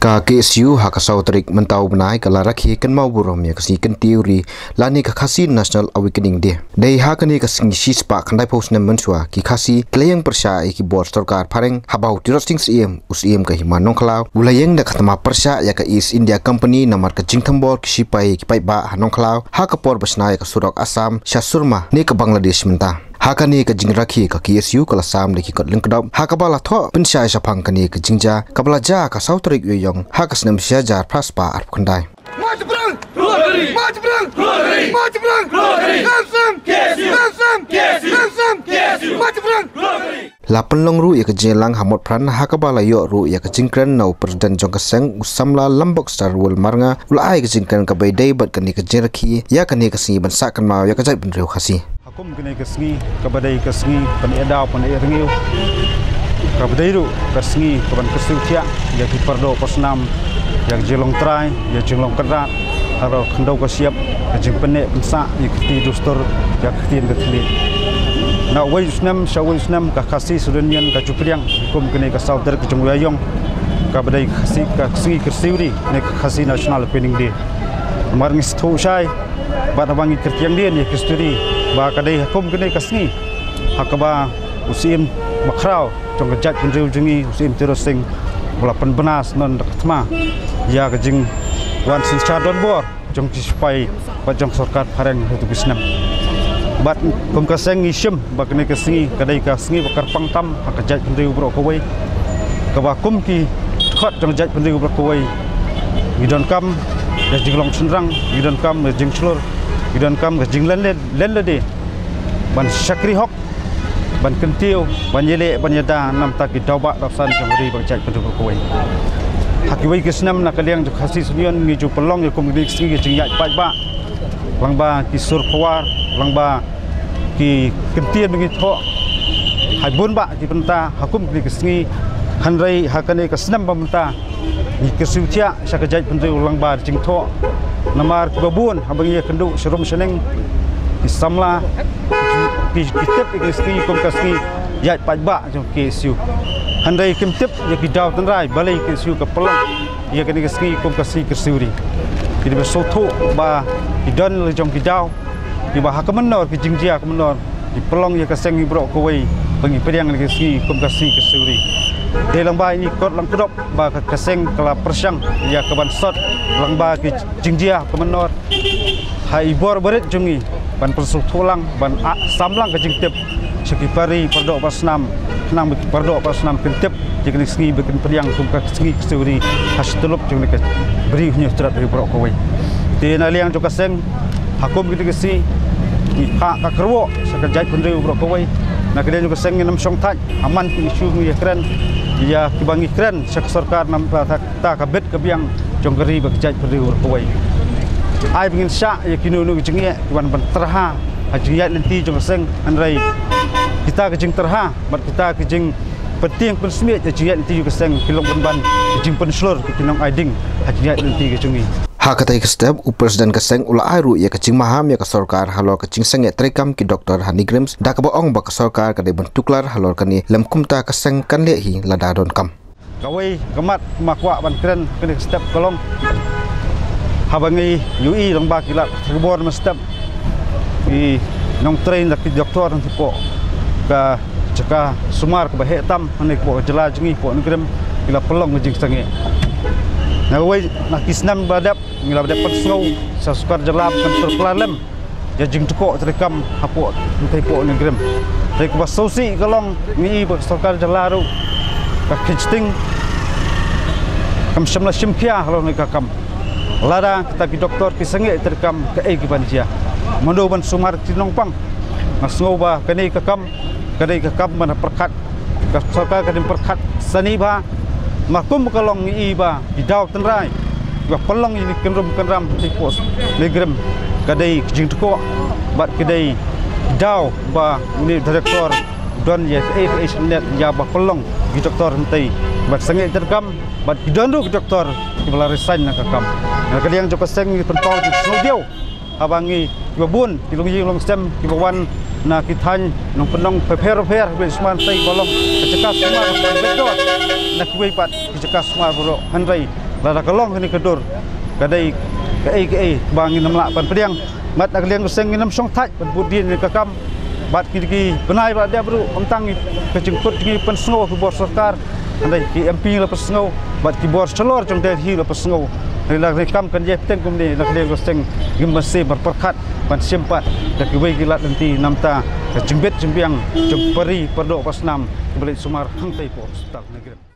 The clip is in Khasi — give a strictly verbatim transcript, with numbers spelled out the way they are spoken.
Ka K S U ha ka saw tarik mynta u bnai ka la rakhe kynmaw burom ïa ka sngi kyntiew ri lane ka Khasi National Awakening Day. Dei ha kane ka sngi shispah khyndaiphew snem mynshuwa ki Khasi ki la ïeng pyrshah ïa ki bor sorkar phareng haba u Tirot Sing Syiem, u Syiem ka Hima Nongkhlaw, u la ïeng da ka thma pyrshah ïa ka East India Company namar ka jingthombor ki shipai ki paidbah ha Nongkhlaw ha ka por ba shna ïa ka surok Assam sha Surma ne ka Bangladesh mynta. Ha kane ka jingrakhe ka K S U ka la sam da ki kot lyngkdop ha kaba la thoh pynshai shaphang kane ka jingjia kaba la jia ka saw tarik Ïaïong ha ka snem shi hajar phra spah arphew khyndai. March Brang! Glory! March Brang! Glory! March Brang! Glory! Handsome! K S U! Handsome! K S U! Handsome! K S U! March Brang! Glory! La pynlong ruh ïa ka jingïalang ha Motphran ha kaba la ïoh ruh ïa ka jingkren na u President jong ka seng u samla Lambok Star World Marnga, u la ai ka jingkren kaba ïadei bad kane ka jingrakhe ïa kane ka sngi ban sah kynmaw ïa ka jaitbynriew Khasi. Ha kum kane ka sngi kaba dei ka sngi ban ïada ban ïa rngiew, kaba dei ruh ka sngi kaban kyrsiew thiah ïa ki pardoh parsnam, ïa ka jinglong trai, ïa ka jinglong kynrad, halor khyndew ka shyiap, ka jingpynneh pynsah ïa ka kti dustur, ïa ka ktien ka thylliej. Na uwei u snem sha uwei u snem ka Khasi Students' Union ka ju pdiang kum kane ka saw tarik jong u Ïaïong kaba dei ka sngi, ka sngi kyrsiew ri ne ka Khasi National Awakening Day. Namar ngi sngewthuh shai bad haba ngi kyrtiang dien ïa ka history ba ka dei ha kum kane ka sngi ha kaba u Syiem bakhraw jong ka jaitbynriew jong ngi, u Syiem Tirot Sing, u la pynbna syndon da ka thma ïa ka jingwan synshar donbor jong ki shipai bad jong sorkar phareng ha kito ki snem. Bad kum ka seng ngi shim ba kane ka sngi ka dei ka sngi ba kyrpang tam ha ka jaitbynriew baroh kawei, kaba kum ki dkhot jong ka jaitbynriew baroh kawei ngi donkam ïa ka jinglong shynrang, ngi donkam ïa ka jingshlur, ngi donkam ïa ka jinglen lade, len lade ban shakri hok, ban kyntiew, ban ïaleh, ban ïada na ka bynta ki daw bah daw san jong ka ri bad ka jaitbynriew baroh kawei. Ha kiwei ki snem na ka liang jong ka Khasi Students' Union ngi ju pynlong ïa kum kine ki sngi ki jingïaid paidbah lyngba ki sur khawar, lyngba ki kyntien ba ngi thoh ha bun bah ki bynta ha kum kine ki sngi. Hynrei ha kane ka snem ba mynta ngi kyrsiew thiah sha ka jaitbynriew lyngba jingthoh. Namar kiba bun haba ngi ïakynduh sharum shaneng, ki samla ki, ki tip ïa ka sngi kum ka sngi ïaid paidbah jong ka K S U. Hynrei kim tip ïa ki daw tynrai balei ka K S U ka pynlong ïa kane ka sngi kum ka sngi kyrsiew ri. Ki dei ba sngewthuh ba ki don la jong ki daw kiba ha ka mynnor, ki jingjia ha ka mynnor, ki pynlong ïa ka seng ngi baroh kawei ba ngi pdiang ïa ka sngi kum ka sngi kyrsiew ri. Dei lyngba ïa ki kot lyngkdop ba ka, ka seng ka la pyrshang ïa kaban sot lyngba ki jingjia ha ka mynnor. Ha i bor barit jong ngi ban pynsngewthuh lang, ban, ah, sam lang ka jingtip sha ki para ri pardoh parsnam, khnang ba ki pardoh parsnam kin tip ïa kane ka sngi ba kin pdiang kum ka sngi kyrsiew ri ha shi tyllup jong kane ka Bri u Hynñiewtrep baroh kawei. Te na liang jong ka seng ha kum kine ki sngi ngi phah ka kyrwoh sha ka jaitbynriew baroh kawei. Na ka liang jong ka seng ngin ym shong thait ha man ki issue ngi ïakren ïa kiba ngi kren sha ka sorkar namar ba ta ka bit ka biang jong ka ri bad ka jaitbynriew baroh kawei. Ai ba ngin shah ïa kino kino ki jingeh kiban ban tyrha ha jingïaid lynti jong ka seng, hynrei kita ki jingtyrha bad kita ki jingpyntieng pynsmiej ha jingïaid lynti jong ka seng ki long pynban ki jingpynshlur ki nongai ding ha jingïaid lynti ka jong ngi. Ha katei ka step u President ka seng u la ai ruh ïa ka jingmaham ïa ka sorkar halor ka jingsangeh treikam ki doktor ha NEIGRIHMS, da kaba ong ba ka sorkar ka dei ban tuklar halor kane, lym kumta ka seng kan leh hi lada donkam. Kawei ka mat ma kwah ban kren kane ka step ka long, haba ngi ïohi lyngba ki lad khubor mynstep, ki nongtrei na ki doktor na ki poh ka jaka sumar kaba heh tam ha kane ka poh jylla jong ngi, poh NEIGRIHMS, ki la pynlong ka jingsangeh. Na kawei na ki snem ba dep ngi la dep pynsngew sha sorkar jylla ban pynkylla lem ïa jingthoh treikam hapoh, hangtei poh NEIGRIHMS. Te kaba sngewsih ka long ngi i ba ka sorkar jylla ruh ka kynjting kam shym la shim khia halor kane ka kam. Lada kita ki doktor ki sangeh treikam kaei kaban jia? Mano ban sumar ki nongpang? Nga sngew ba kane ka kam, kane ka kam ban pyrkhat, ka sorkar ka dei ban pyrkhat sani bha. Ma kum ka long ngi i ba ki daw tynrai ba pynlong ïa kane ka kynrum kynram ha kane ka poh NEIGRIHMS ka dei ka jingthoh bad ka dei daw ba une u director don ïa kaei kaei sha net ïa ba pynlong ki doktor hangtei bad sangeh treikam bad ki don ruh ki doktor kiba la resign na ka kam. Na ka liang jong ka seng ngi pynpaw jingpynsngewdiaw haba ngi kiba bun ki longïing longsem kiba wan na ki thaiñ nongpynlong pher pher, kiba sumar hangtei ba long ka jaka sumar ka beit dor na kiwei pat ki jaka sumar baroh, hynrei Lada ka long kane ka dur, ka dei kaei kaei ba ngin ym lah ban pdiang. Bad na ka liang ka seng ngin ym shong thait ban bud dien ïa ka kam. Bad kine ki bnai ba la dep ruh, ym tang ka jingkut jong ngi pynsngew ha ki bor sorkar, hynrei ki M P la pynsngew, bad ki bor shalor jong Delhi la pynsngew. Hynrei lada ka kam kan ïai bteng kumne, na ka liang ka seng ngim banse ban pyrkhat ban shim pat da kiwei ki lad lynti, namar ka jingbit jingbiang jong pari pardoh pasnam kiba leit sumar hangtei hapoh hospital Nongrim.